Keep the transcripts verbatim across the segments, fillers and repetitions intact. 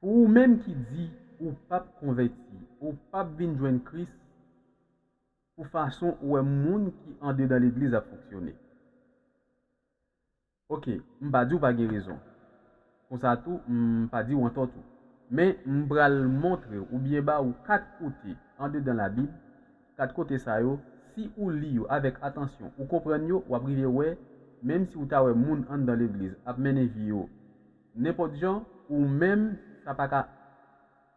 Ou menm ki di ou p ap konvèti, ou p ap vin jwenn Kris pou fason ou wè moun ki andedan legliz ap fonksyone. Oke, m pa di w pa gen rezon. Konsa tou, m pa di w antò tou. Men, m pral montre w oubyen ba ou kat kote andedan Labib, kat kote sa yo, si ou li yo avèk atansyon, ou konprann yo, w ap rive wè, menm si w ta wè moun anndan legliz ap mennen vi yo nenpòt jan, ou menm, sa pa ka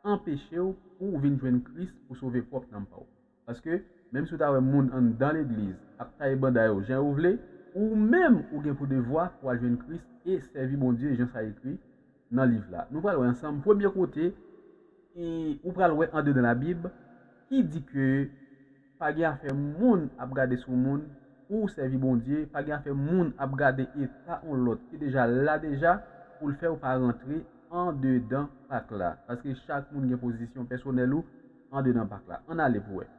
anpeche w pou w vin jwenn Kris pou sove pwòp nanm pa w. Paske, menm si w ta wè moun anndan legliz ap taye banda yo jan yo vle, ou menm ou gen pou devwa pou al jwenn Kris e sèvi Bondye jan sa ekri nan liv la. Nou pral wè ansanm premye kote, e ou pral wè andedan Labib ki di ke pa gen afè moun ap gade sou moun pou w sèvi Bondye, pa gen afè moun ap gade eta yon lòt ki deja la deja pou l fè w pa rantre andedan pak la. Paske chak moun gen pozisyon pèsonèl ou andedan pak la. Ann ale pou wè.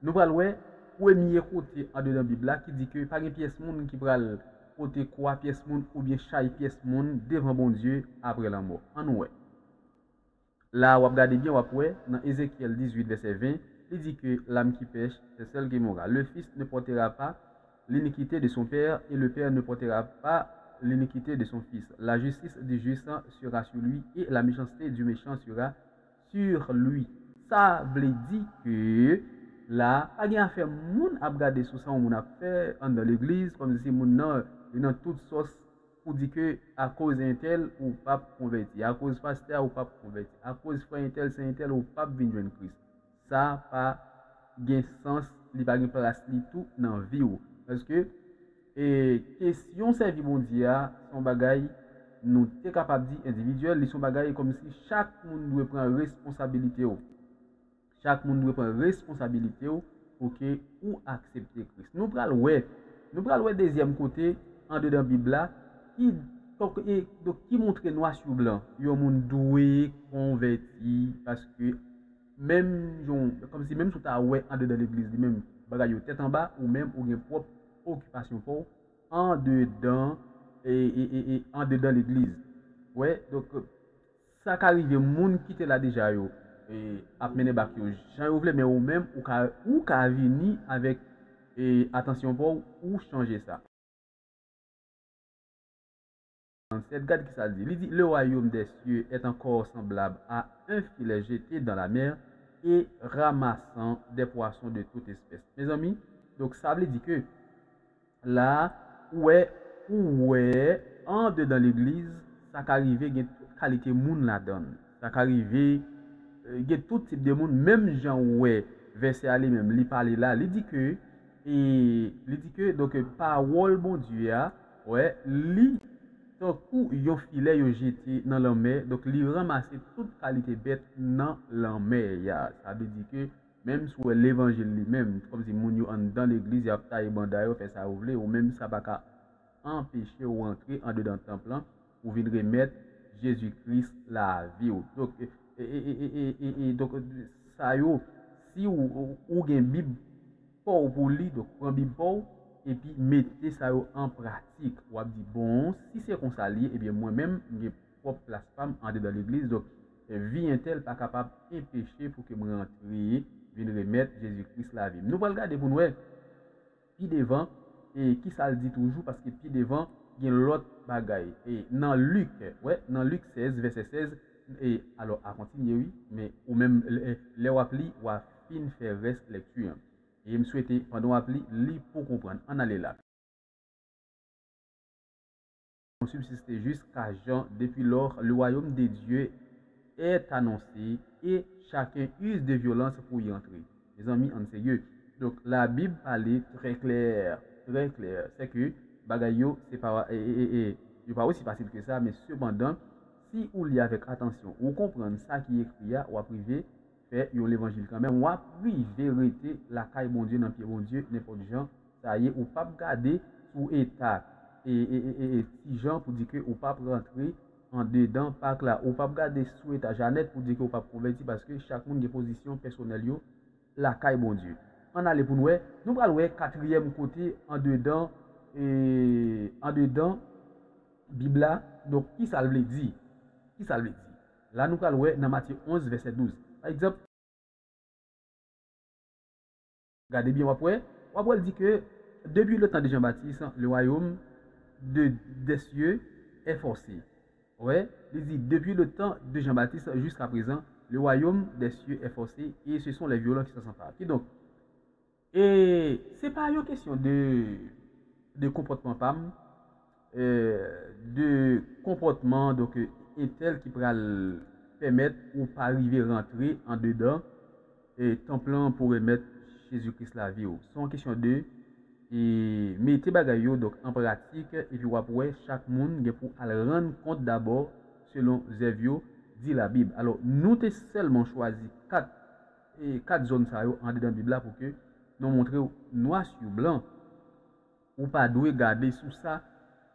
Nou pral wè premye kote andedan Bib la ki di ke pa gen pyès moun ki pral pote kwa pyès moun oubyen chay pyès moun devan Bondye apre lanmò. Ann wè. La a, w ap gade byen, w ap wè, nan Ezekyèl dizuit, vèsè ven, li di ke l'âme qui pèche, c'est celle qui mourra. Le fils ne portera pas l'iniquité de son père, et le père ne portera pas l'iniquité de son fils. La justice du juste sera sur lui, et la méchanceté du méchant sera sur lui. Sa vle di ke la, pa gen afè moun ap gade sou sa yon moun ap fè anndan legliz, kòmsi moun nan, li nan tout sòs pou di ke akoz entèl ou p ap konvèti, akoz pastè a ou p ap konvèti, akoz frè entèl, sè entèl ou p ap vin jwenn Kris. Sa pa gen sans, li pa gen plas li tou nan vi w. Paske, e, kesyon sèvi Bondye a, se yon bagay nou te kapab di endividyèl, li se yon bagay kòmsi chak moun dwe pran responsabilite w. Chak moun dwe pran responsabilite w pou ke ou aksepte Kris. Nou pral wè, nou pral wè dezyèm kote andedan Bib la ki, donk, e, donk, ki montre nwa sou blan yon moun dwe konvèti, paske menm jan, kòmsi menm si w ta wè andedan legliz li menm bagay yo tèt anba, ou menm ou gen pwòp okipasyon pa w andedan, e, e, e, e, andedan legliz. Wè, donk, sa ka rive moun ki te la deja yo, e, ap mennen bak yo jan yo vle, men ou menm, ou ka, ou ka vini avèk, e, atansyon pa w, ou chanje sa. Gad ki sa l di. Li di, le royaume des cieux est encore semblable à un filet jeté dans la mer et ramassant des poissons de toute espèce. Mezanmi, donk sa vle di ke la, ou wè, ou wè, andedan legliz, sa ka rive gen tout kalite moun ladan l. Sa ka rive, e, gen tout tip de moun, menm jan ou wè vèsè a li menm, li pale la, li di ke, e, li di ke, donk, pawòl Bondye a, wè, li tankou yon filè yo jete nan lanmè, donk, li ranmase tout kalite bèt nan lanmè a. Sa vle di ke, menm si w wè levanjil li menm, kòmsi moun yo anndan legliz, y ap taye banda yo, fè sa yo vle, ou menm sa pa ka anpeche w rantre andedan tanp lan pou vin remèt Jezi Kris lavi w. Donk, e, e, e, e, e, e, e, donk, sa yo, si w, ou, ou gen Bib pa w pou li, donk, pran Bib pa w, epi mete sa yo an pratik. W ap di, bon, si se konsa l ye, ebyen, mwen menm, m gen pwòp plas pa m andedan legliz, donk, vi entèl pa kapab enpeche pou ke m rantre, vin remèt Jezi Kris lavi m. Nou pral gade pou n wè pi devan, e, ki sa l di toujou, paske pi devan, gen lòt bagay. E, nan Lik, wè, nan Lik sèz, vèsè sèz, e, alò, a kontinye, wi, men ou menm, lè, lè w ap li, w a fin fè rès lèkti an. E m swete, pandan w ap li, li pou konprann. Ann ale la. Ont subsisté jusqu'à Jean, depuis lors, le royaume de Dieu est annoncé et chacun use de violence pour y entrer. Mezanmi, ann serye. Donk, Labib pale trè klè, trè klè. Se ke bagay yo, se pa, e, e, e, e, yo pa osi fasil ke sa, men sepandan, si ou li avèk atansyon, ou konprann sa ki ekri a, w ap rive fè yon levanjil kanmenm. W ap rive rete lakay Bondye, nan pye Bondye, nenpòt jan sa ye. Ou p ap gade sou eta, e, e, e, e, e, Ti Jan pou di ke ou p ap rantre andedan pak la. Ou p ap gade sou eta Janèt pou di ke ou p ap konvèti, paske chak moun gen pozisyon pèsonèl yo lakay Bondye. Ann ale pou n wè. Nou pral wè katriyèm kote andedan, e, andedan Bib la. Donk, ki sa l vle di? Ki sa l vle di? La, nou pral wè nan Matye onz, vèsè douz. Pa egzanp, gade byen, w ap wè, w ap wè l di ke, depuis le temps de Jean-Baptiste, le royaume de, des cieux est forcé. Wè, li di, depuis le temps de Jean-Baptiste jusqu'à présent, le royaume des cieux est forcé et ce sont les violents qui s'en s'emparent. Kidonk, e se pa yon kesyon de, de konpòtman pa m, de konpòtman, donk, entèl ki pral pèmèt ou pa rive rantre andedan e tanp lan pou remèt Jezi Kris lavi w. Se yon kesyon de e mete bagay yo, donk, an pratik, epi w ap wè chak moun gen pou al rann kont dabò selon zèv yo, di Labib. Alò, nou te sèlman chwazi kat, e kat zòn sa yo andedan Bib la pou ke nou montre w nwa sou blan. Ou pa dwe gade sou sa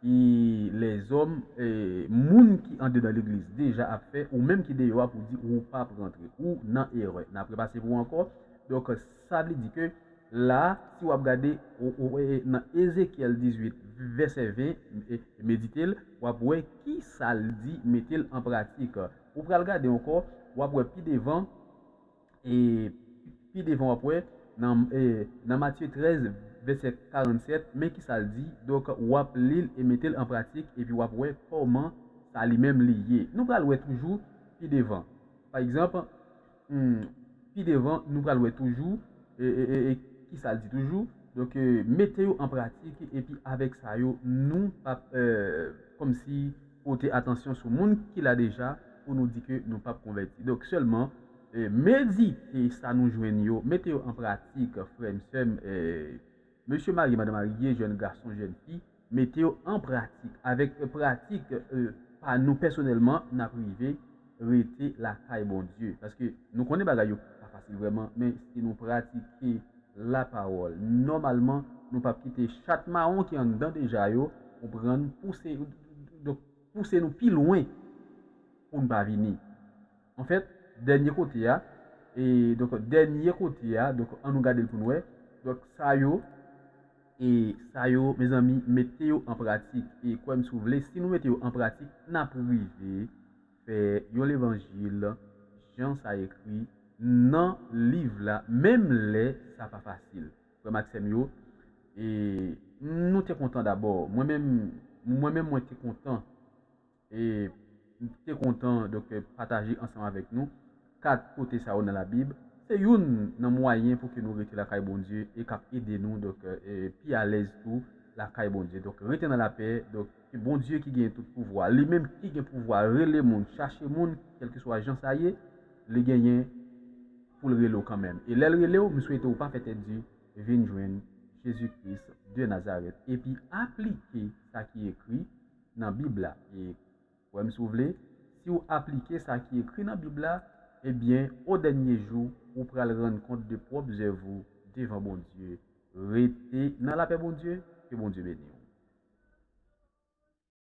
e lèzòm, e moun ki andedan legliz deja ap fè, ou menm ki deyò a pou di ou p ap rantre, ou nan erè. N ap repase pou ou ankò. Donk, sa vle di ke la, si w ap gade, ou, ou, e, nan Ezekyèl dizuit, vèsè ven, e, medite l, w ap wè ki sa l di, mete l an pratik. Ou pral gade ankò, w ap wè pi devan, e pi devan w ap wè, nan, e, nan Matye trèz, vèsè karannsèt, men ki sa l di. Donk, w ap li l e mete l an pratik, epi w ap wè kòman sa li menm li ye. Nou pral wè toujou pi devan. Pa egzanp, hmm, pi devan, nou pral wè toujou, e, e, e, e ki sa l di toujou. Donk, e, mete yo an pratik, epi avèk sa yo, nou p ap, e, kòmsi pote atansyon sou moun ki la deja pou nou di ke nou p ap konvèti. Donk, sèlman, e, medite sa nou jwenn yo, mete yo an pratik, frè m, sè m, e, mesye marye, madanm marye, jèn gason, jèn fi, mete yo an pratik. Avèk, e, pratik, e, pa nou pèsonèlman, n ap rive rete lakay Bondye. Paske nou konnen bagay yo pa fasil vrèman, men si nou pratike lapawòl, nòmalman, nou p ap kite chat mawon ki anndan deja yo, konprann, pouse, donk, pouse nou pi lwen pou n pa vini. Anfèt, dènye kote a, e donk, dènye kote a, donk, an nou gade l pou n wè. Donk, sa yo, e sa yo, mezanmi, mete yo an pratik. E kwè m si w vle, si nou mete yo an pratik, n ap rive fè yon levanjil jan sa ekri nan liv la, menm lè sa pa fasil. Frè m ak sè m yo, e nou te kontan dabò. Mwen menm, mwen menm, mwen te kontan. E m te kontan, donk, pataje ansanm avèk nou kat kote sa yo nan Labib. Se youn nan mwayen pou ke nou rete lakay Bondye e k ap ede nou, donk, e, pi alèz tou lakay Bondye. Donk, rete nan lapè, donk, ke Bondye ki gen tout pouvwa, li menm ki gen pouvwa rele moun, chache moun, kèlkeswa jan sa ye, li genyen pou l rele w kanmenm. E lè l rele w, m swete w pa fè tèt di, vin jwenn Jezi Kris de Nazarèt. Epi aplike sa ki ekri nan Bib la. E kwè m si w vle, si w aplike sa ki ekri nan Bib la, ebyen, o dènye jou, ou pral rann kont de pwòp zèv ou devan Bondye. Rete nan lapè Bondye, ke Bondye beni w.